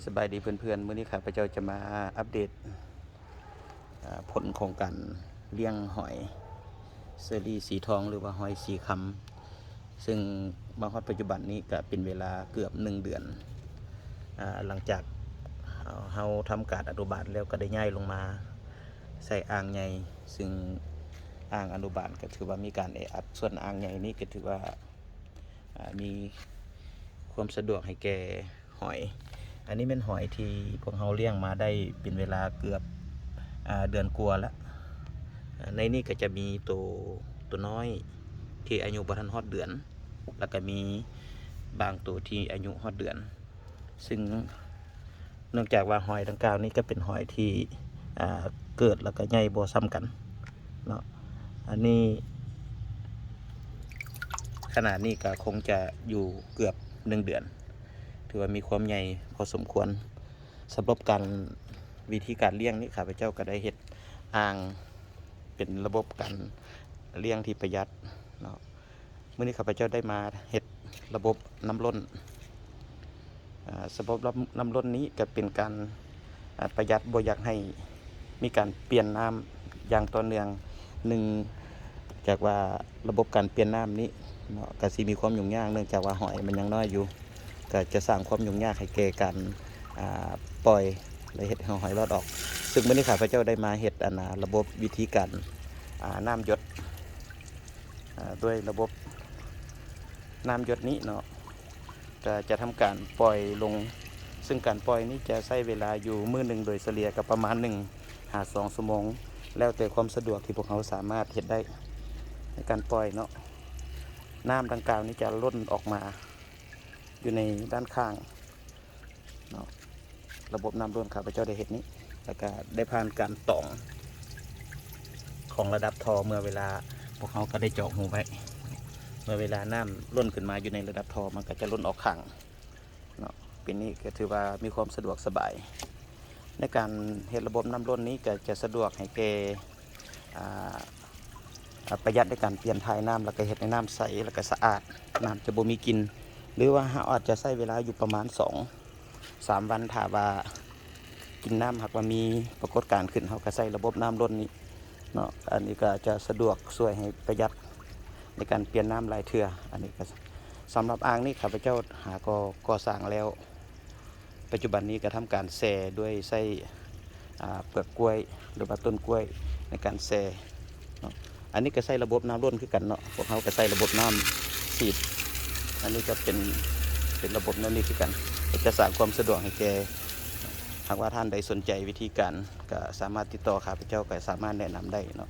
ສະບາຍດີເພື່ອນໆ ມື້ນີ້ຂ້າພະເຈົ້າຈະມາອັບເດດ ອາ ຜົນຂອງການລ້ຽງຫອຍເຊີຣີສີທອງ ຫຼືວ່າຫອຍສີຄຳ ເຊິ່ງມາຮອດປັດຈຸບັນນີ້ກະເປັນເວລາເກືອບໜຶ່ງເດືອນ ອາ ຫຼັງຈາກເຮົາທຳການອະນຸບານແລ້ວ ກະໄດ້ຍ້າຍລົງມາໃສ່ອ່າງໃຫຍ່ ເຊິ່ງອ່າງອະນຸບານກະຖືວ່າມີການແອອັດ ສ່ວນອ່າງໃຫຍ່ນີ້ກະຖືວ່າ ອາ ມີຄວາມສະດວກໃຫ້ແກ່ຫອຍ. ອັນນີ້ແມ່ນຫອຍທີ່ພວກເຮົາລ້ຽງມາໄດ້ເປັນເວລາເກືອບ ອາ ເດືອນກວ່າລະ. ອາ ໃນນີ້ກະຈະມີໂຕ ໂຕນ້ອຍທີ່ອາຍຸບໍ່ທັນຮອດເດືອນ ແລ້ວກະມີບາງໂຕທີ່ອາຍຸຮອດເດືອນ ເຊິ່ງເນື່ອງຈາກວ່າຫອຍດັ່ງກ່າວນີ້ກະເປັນຫອຍທີ່ ອາ ເກີດແລ້ວກະໃຫຍ່ບໍ່ສ່ຳກັນເນາະ. ອັນນີ້ ຂະໜາດນີ້ກະຄົງຈະຢູ່ເກືອບໜຶ່ງເດືອນ ຖືວ່າມີຄວາມໃຫຍ່ພໍສົມຄວນ. ສຳລັບການ ວິທີການລ້ຽງນີ້ ຂ້າພະເຈົ້າກະໄດ້ເຮັດອ່າງ ເປັນລະບົບການລ້ຽງທີ່ປະຢັດເນາະ. ມື້ນີ້ຂ້າພະເຈົ້າໄດ້ມາເຮັດລະບົບນ້ຳລົ້ນ ອາ ສະບົບນ້ຳລົ້ນນີ້ກະເປັນການ ອາ ປະຢັດ ບໍ່ຢາກໃຫ້ມີການປ່ຽນນ້ຳຢ່າງຕໍ່ເນື່ອງ. ເນື່ອງຈາກວ່າລະບົບການປ່ຽນນ້ຳນີ້ເນາະ ກະຊິມີຄວາມຫຍຸ້ງຍາກ ເນື່ອງຈາກວ່າຫອຍມັນຍັງນ້ອຍຢູ່ ກະຈະສ້າງຄວາມຫຍຸ້ງຍາກໃຫ້ແກ່ການ ອາ ປ່ອຍ ແລະ ເຮັດໃຫ້ຫອຍລອດອອກ. ເຊິ່ງມື້ນີ້ຂ້າພະເຈົ້າໄດ້ມາເຮັດ ອັນນາ ລະບົບວິທີການ ອາ ນ້ຳຢົດ ອາ ດ້ວຍລະບົບນ້ຳຢົດນີ້ເນາະ ກະຈະທຳການປ່ອຍລົງ ເຊິ່ງການປ່ອຍນີ້ຈະໃຊ້ເວລາຢູ່ມື້ໜຶ່ງໂດຍສະເລ່ຍກະປະມານໜຶ່ງຫາສອງຊົ່ວໂມງ ແລ້ວແຕ່ຄວາມສະດວກທີ່ພວກເຮົາສາມາດເຮັດໄດ້ໃນການປ່ອຍເນາະ. ນ້ຳດັ່ງກ່າວນີ້ຈະລົ້ນອອກມາຢູ່ໃນດ້ານຂ້າງ ເນາະ. ລະບົບນ້ຳລົ້ນຂ້າພະເຈົ້າໄດ້ເຮັດນີ້ ແລ້ວກະໄດ້ຜ່ານການຕອງຂອງລະດັບທໍ່ ເມື່ອເວລາ ພວກເຮົາກະໄດ້ເຈາະຮູໄວ້ ເມື່ອເວລານ້ຳລົ້ນຂຶ້ນມາຢູ່ໃນລະດັບທໍ່ ມັນກະຈະລົ້ນອອກຂ້າງເນາະ. ເປັນນີ້ກະຖືວ່າມີຄວາມສະດວກສະບາຍ ໃນການເຮັດລະບົບນ້ຳລົ້ນນີ້ກະຈະສະດວກໃຫ້ແກ່ ອາ ອາ ປະຢັດໃນການປ່ຽນຖ່າຍນ້ຳ ແລ້ວກະເຮັດໃຫ້ນ້ຳໃສ ແລ້ວກະສະອາດ ນ້ຳຈະບໍ່ມີກິ່ນ ຫຼືວ່າເຮົາອາດຈະໃຊ້ເວລາຢູ່ປະມານສອງສາມວັນ ຖ້າວ່າກິ່ນນ້ຳຫາກວ່າມີປາກົດການຂຶ້ນ ເຮົາກະໃຊ້ລະບົບນ້ຳລົ້ນນີ້ເນາະ. ອັນນີ້ກະຈະສະດວກ ຊ່ວຍໃຫ້ປະຢັດໃນການປ່ຽນນ້ຳຫຼາຍເທື່ອ. ອັນນີ້ກະສຳລັບອ່າງນີ້ ຂ້າພະເຈົ້າຫາກໍກໍ່ສ້າງແລ້ວ ປັດຈຸບັນນີ້ກະທຳການແຊ່ດ້ວຍໃຊ້ ອາ ເປືອກກ້ວຍ ຫຼືວ່າຕົ້ນກ້ວຍໃນການແຊ່ເນາະ. ອັນນີ້ກະໃຊ້ລະບົບນ້ຳລົ້ນຄືກັນເນາະ ພວກເຮົາກະໃຊ້ລະບົບນ້ຳສີດ. ອັນນີ້ກະເປັນ ເປັນລະບົບແນວນີ້ຄືກັນ ກະຈະສ້າງຄວາມສະດວກໃຫ້ແກ່ ຫາກວ່າທ່ານໃດສົນໃຈວິທີການ ກະສາມາດຕິດຕໍ່ຂ້າພະເຈົ້າ ກະສາມາດແນະນຳໄດ້ເນາະ.